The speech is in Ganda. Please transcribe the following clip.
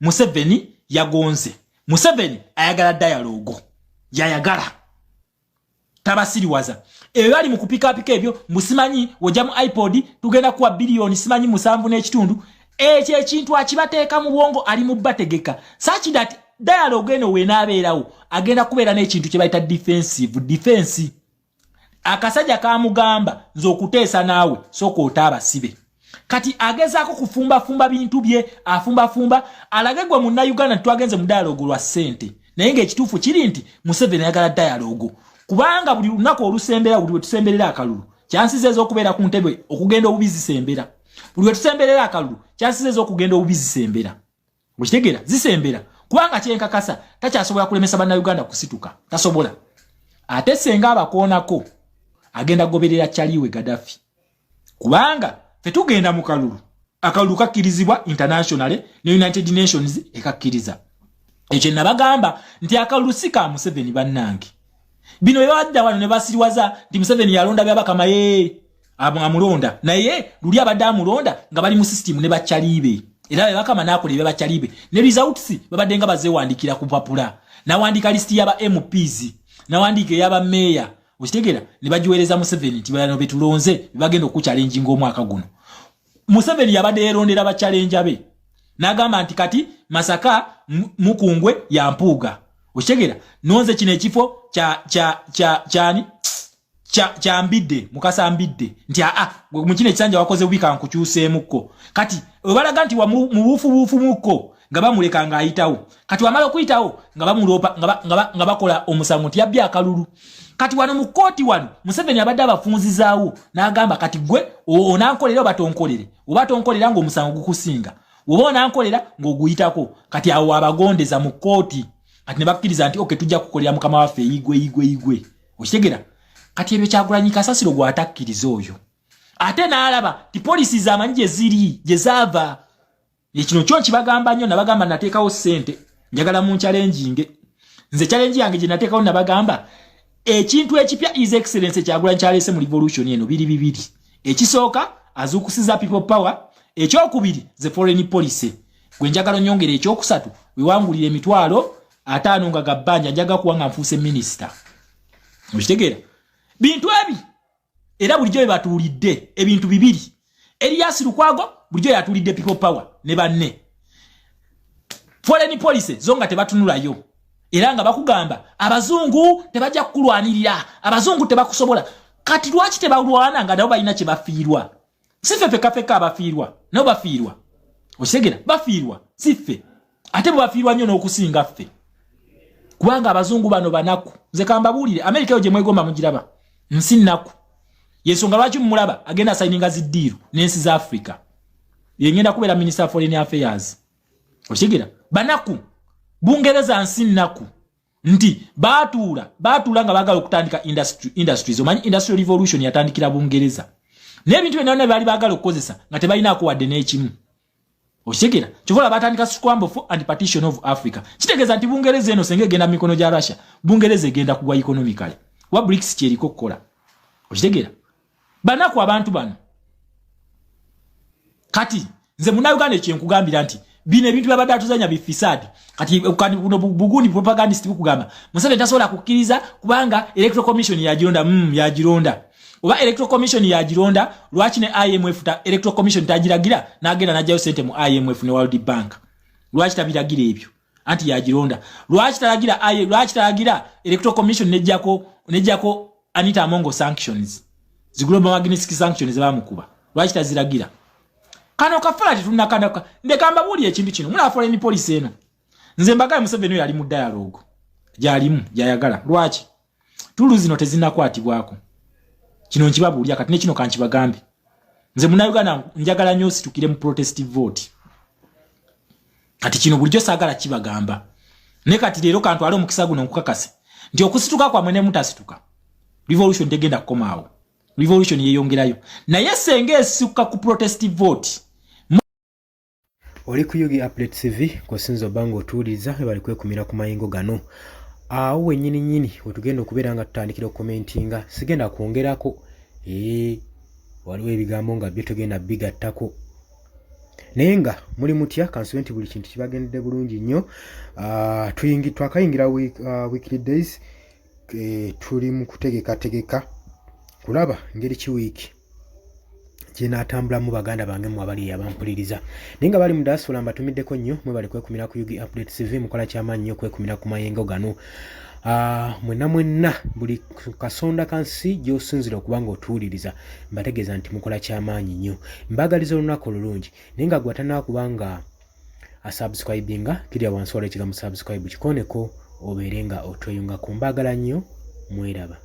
Museveni yagonze. Museveni ayagala dialogue, yayagala tabasiriwaza. Ebyo bali mu kupikaapika ebyo, musimanyi wojja mu ipod tugenda kuwa biliyoni simanyi 7.5. Ekyo ekintu akibateeka mu bwongo, ali mu bategeka such that dialogue eno wenaabeerawo agenda kubeera n'ekintu kye bayita defensive defense. Akasajja kamugamba, "Nze okuteesa naawe sooka ota abasibe." Kati agezaako kufumbafumba bintu bye, afumbafumba alage gwe Munnayuganda nti twagenze mu dialogue lwa ssente, naye ng'ekituufu kiri nti Museveni ayagala dialogue kubanga buli lunaku olusembera, buli wetusemberera akalulu, chances ez'okubeera ku ntebe okugenda obubi zisembera. Buli wetusemberera akalulu, chances ez'okugenda obubi zisembera. Okitegeera? Zisembera kubanga kyenkakasa takyasobola kulemesa Bannayuganda kusituka, tasobola. Ate senga abakoonako agenda goberera kyaliwe Gaddafi, kubanga fe tugenda mu kalulu, akalulu kakkirizibwa internationally ne United Nations ekakkiriza. Ekyo nabagamba nti akalulu si ka Museveni. Bannange, bino bebadda wano ne basiriwaza nti Museveni yalonda Byabakama, ye amulonda, naye luli abadde amulonda nga bali mu system ne bakyalibe, era Byabakama nakola ebya bakyalibe ne results babadde nga bazewandiikira ku papula. Nawandiika lisiti y'aba MPs, nawandiika ey'aba meeya, okitegeera, ne bagiweereza Museveni nti bano betulonze bebagenda okuchallenginga omwaka guno. Museveni yabadde yerondera bachallenger be, n'agamba nti kati Masaka Mukungwe ya Mpuuga, okitegeera, nonze kino ekifo kyani kyambidde Mukasa Mbidde, nti aa, mu kino ekisanja wakoze bubi, kankukyuseemukko. Kati webalaga nti mubuufubuufu mukko nga bamuleka ng'ayitawo. Kati wamala okuyitawo nga bamulopa nga bakola omusango nti yabbye akalulu. Kati wano mu kkooti wano Museveni abadde abafunzizaawo n'agamba, "Kati gwe onankolera oba tonkolere? Oba tonkolera ng'omusango gukusinga, oba onankolera ng'oguyitako." Kati awo abagondeza mu kkooti, kati ne bakkiriza nti okay, tujja kukolera mukama waffe eyigwe igwe igwe. Okitegera? Kati ebyo Kyagulanyi kasasiro gw'atakkiriza oyo, ate n'alaba ti policies amanyi gye ziri, gye zaava. Ekino kyo nkibagamba nnyo. Nabagamba nateekawo ssente, njagala mu nchallenginge. Nze challenge yange gye nateekawo, nabagamba ekintu ekipya His Excellence Kyagulanyi kyaleese mu revolution eno biri bibiri. Ekisooka, azuukusiza people power. Ekyokubiri, ze foreign policy. Gwe njagala onyongera ekyokusatu, wewangulira 50,000 nga gabbanja, njaga kuwa nga nfuuse minisita. Okitegeera? Bintu ebi era bulijjo bye batuulidde, ebintu bibiri. Erias Lukwago bulijjo yatuulidde people power ne banne foreign policy zo nga tebatunulayo, era nga bakugamba abazungu tebajja kukulwanirira, abazungu tebakusobola. Kati lwaki tebalwana nga nabo balina kye bafiirwa? Si ffe fekafeka abafiirwa, nabo bafiirwa. Okitegera? Bafiirwa, si ffe, ate bwe bafiirwa nnyo n'okusinga ffe, kubanga abazungu bano banaku. Nze kambabuulire, Amerika eyo gye mwegomba mugiraba nsi nnaku. Yensonga lwaki mumulaba agenda asayininga zi deal n'ensi za Africa, yengenda kubeera minister of foreign affairs. Okitegera? Banaku. Bungereza nsi nnaku, nti batuula batuula nga baagala okutandika industries. Omanyi industrial revolution yatandikira Bungereza, n'ebintu byonna byonna baali baagala okukozesa nga tebalinaako wadde n'ekimu. Okitegera? Kyovola batandika scramble for and partition of Africa. Kitegeeza nti Bungereza eno senga egenda mu mikono gya Russia, Bungereza egenda kugwa economically, wa BRICS kyeriko okukola. Okitegeera? Banaku abantu bano. Kati nze Munnayuganda ekyenkugambira nti bino ebintu byabadde atuzanya bifisaadi. Kati buno bugundi propagandist bukugamba Museveni tasobola kukkiriza kubanga Electoral Commission yagironda. Yagironda oba Electoral Commission yagironda, lwaki ne IMF ta, Electoral Commission tagiragira n'agenda n'ajjayo sente mu IMF ne World Bank? Lwaki tabiragira ebyo? Anti yagironda. Lwaki talagira, lwaki talagira Electoral Commission nejjako Anita Amongo sanctions, zi Global Magnitsky sanctions bamukuba? Lwaki taziragira? Kano kafala tetunakanaka. Ndeka mbabuulire ekintu kino. Mulaba foreign policy eno, nze mbagaye Museveni oyo ali mu dialogue gyalimu gyayagala. Lwaki tulu zino tezinakwatibwako? Kino nkibabuulira kati, nekino kankibagambe. Nze Munnayuganda njagala nnyo ositukire mu protest vote. Kati kino bulijjo saagala kibagamba, naye kati leero kantwale omukisa guno nkukakase nti okusituka kwamwe ne mutasituka, revolution tegenda kukomaawo, revolution yeyongerayo. Naye senga esukka ku protest vote. Oli ku Yugi Update TV kw'osinza obba ng'otuwuliriza, bali kwekumira ku mayingo gano. Awo wennyini nnyini wetugenda okubeera nga tutandikira okukomentinga. Sigenda kwongerako, ee, waliwo ebigambo nga byo tugenda bigattako. Naye nga muli mutya? Kansube nti buli kintu kibagendedde bulungi nnyo. Twakayingira weekly days, tuli mu kutegekategeka kulaba ngeri ki wiiki gyenaatambulamu. Baganda bange mu abali abampuliriza naye nga bali mu diaspora, mbatumiddeko nnyo. Mwebali kwekumira ku UG Update TV, mukola kyamaanyi nnyo okwekumira ku mayengo gano. Mwenna mwenna buli kasonda kansi gy'osinzira okuba nga otuwuliriza, mbategeeza nti mukola kyamaanyi nnyo. Mbaagaliza olunaku olulungi. Naye nga gwe atanaakuba nga asubscribinga, kirya wansi wala ekigambo subscribe, kikoneko obeere nga otweyungako. Mbaagala nnyo, mweraba.